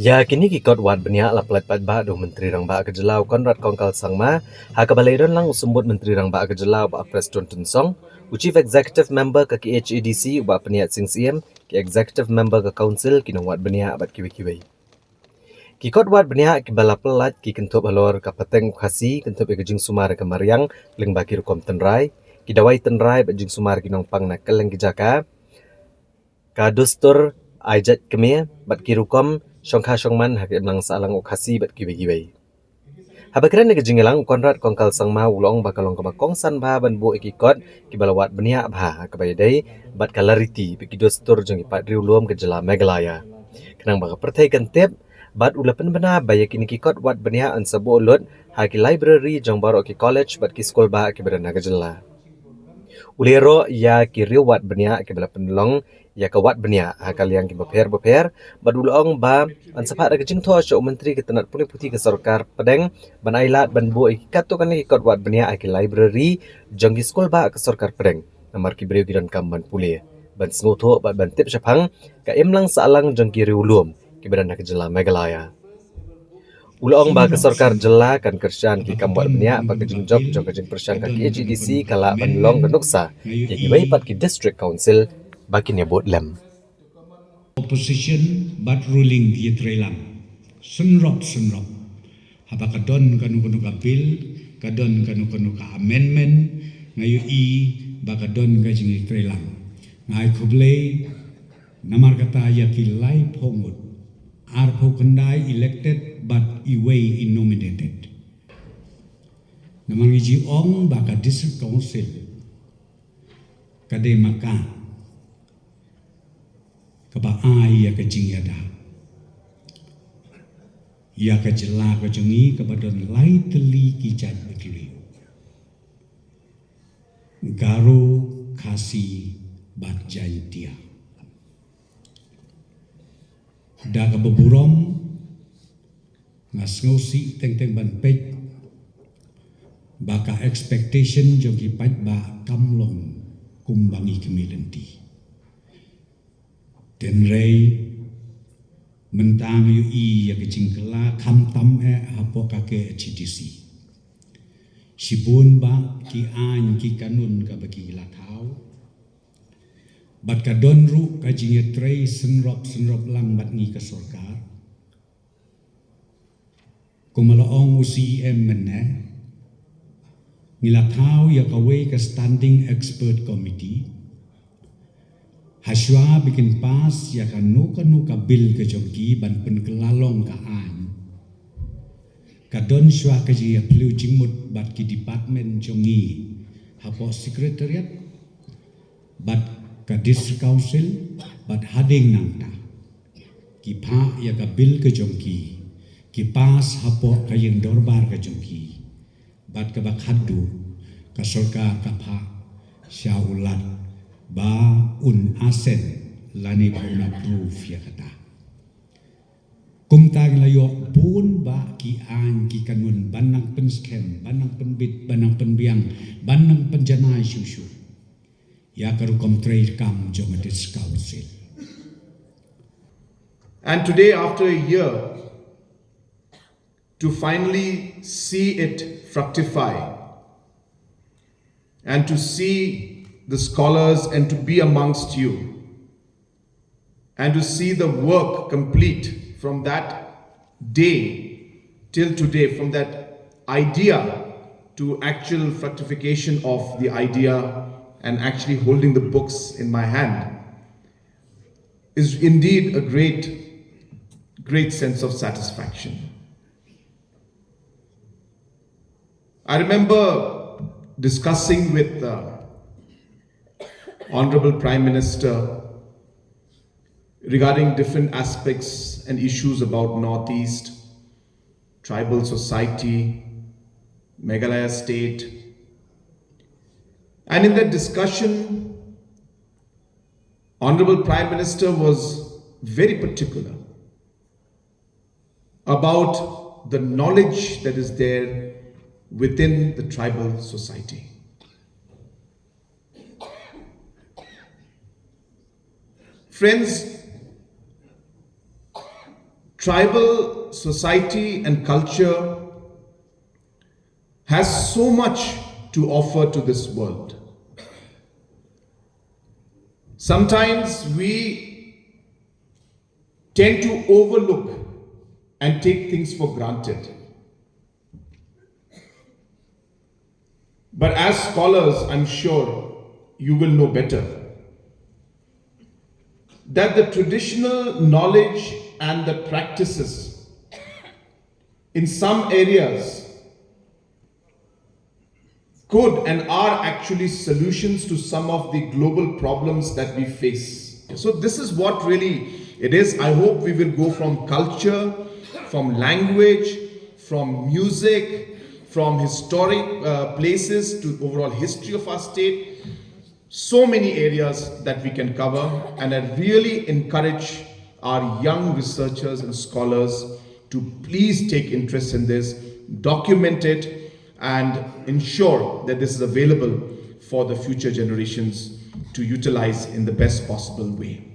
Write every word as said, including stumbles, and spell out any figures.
Ïa kine ki kot wad bniah la pynlait paidbah da u Myntri Rangbah ka jylla u Conrad Kongkal Sangma, ha kaba la ïadon lang u Symbud Myntri Rangbah ka jylla u Bah Prestone Tynsong, u Chief Executive Member ka K H A D C u Bah Pynïaid Sing Syiem, ki Executive Member ka Council, ki nongwad bniah bad kiwei kiwei. Ki kot wad bniah kiba la pynlait ki kynthup halor ka pateng u Khasi, kynthup ïa ka jingsumar ka mariang lyngba ki rukom tynrai, ki dawai tynrai bad jingsumar ki nongpang na kylleng ki jaka, ka dustur ai jait kmie bad ki rukom shongkha shongman ha ka imlang sahlang u Khasi bad kiwei kiwei. Haba kren ha ka jingïalang u Conrad Kongkal Sangma u la ong ba ka long kaba kongsan bha ban buh ïa ki kot kiba la wad bniah bha ha kaba ïadei bad ka lariti bad ki dustur jong ki paid riewlum ka jylla Meghalaya. Khnang ba ka pyrthei kan tip bad u la pynbna ba ïa kine ki kot wad bniah yn sa buh lut ha ki library jong baroh ki college bad ki skul bah kiba don ha ka jylla. U la ïaroh ïa ki riew wad bniah kiba la pynlong ïa ka wad bniah ha ka liang kiba pher bapher bad u la ong ba yn sa phah da ka jingthoh sha u Myntri ka tnat pule puthi ka sorkar pdeng ban ailad ban buh ïa ki katto katne ki kot wad bniah ha ki library jong ki skul bah ka sorkar pdeng, namar ki briew ki donkam ban pule, ban sngewthuh bad ban tip shaphang ka imlang sahlang jong ki riewlum kiba don ha ka jylla Meghalaya. U la ong ba ka sorkar jylla kan kyrshan ki kam wad bniah ba ka jingjop jong ka jingpyrshang ka K H A D C ka lah ban long ka nuksa ïa kiwei pat ki district council ba kin ïa bud lem. Opposition bad ruling ki ïatreilang synrop synrop. Haba ka don kano kano ka bill, ka don kano kano ka amendment, nga ïohi ba ka don ka jingïatreilang. Nga ai khublei namar kata ïa ki laiphew ngut, arphew khyndai elected bad iwei i nominated. Namar ngi ju ong ba ka District Council ka dei ma ka kaba ai ïa ka jingïada ïa ka jylla ka jong ngi kaba don lai tylli ki jaitbynriew, Garo, Khasi bad Jaintia. Da kaba burom nga sngewsih teng teng ban peit ba ka expectation jong ki paidbah kam long kumba ngi khmih lynti. Hynrei mynta nga ïohi ïa ka jingkylla khamtam eh hapoh ka K H A D C. Shibun bah ki aiñ ki kanun kaba ki la thaw bad ka don ruh ka jingïatrei synrop synrop lang bad ngi ka sorkar. Kumba la ong u C E M mynne, ngi la thaw ïa kawei ka Standing Expert Committee ha shuwa ba kin pass ïa kano kano ka bill ka jong ki ban pynkylla long ka aiñ. Ka don shuwa ka jingïaphylliew jingmut bad ki department jong ngi hapoh Secretariat bad ka District Council bad hadien nangta ki phah ïa ka bill ka jong ki, ki pass hapoh ka ïing dorbar ka jong ki. Bad kaba khadduh ka sorkar ka phah sha u Lat ba un assent lane ba un approve ïa kata. Kumta ngi la ïoh bun bah ki aiñ ki kanun ban nang pynskhem, ban nang pynbit, ban nang pynbiang, ban nang pynjanai shuh shuh ïa ka rukom treikam jong ka District Council. And today, after a year, to finally see it fructify and to see the scholars and to be amongst you and to see the work complete from that day till today, from that idea to actual fructification of the idea and actually holding the books in my hand is indeed a great, great sense of satisfaction. I remember discussing with the Honorable Prime Minister regarding different aspects and issues about Northeast, tribal society, Meghalaya state. And in that discussion, Honorable Prime Minister was very particular about the knowledge that is there within the tribal society. Friends, Tribal society and culture has so much to offer to this world. Sometimes we tend to overlook and take things for granted. But as scholars, I'm sure you will know better that the traditional knowledge and the practices in some areas could and are actually solutions to some of the global problems that we face. So this is what really it is. I hope we will go from culture, from language, from music, from historic uh, places to overall history of our state. So many areas that we can cover, and I really encourage our young researchers and scholars to please take interest in this, document it, and ensure that this is available for the future generations to utilize in the best possible way.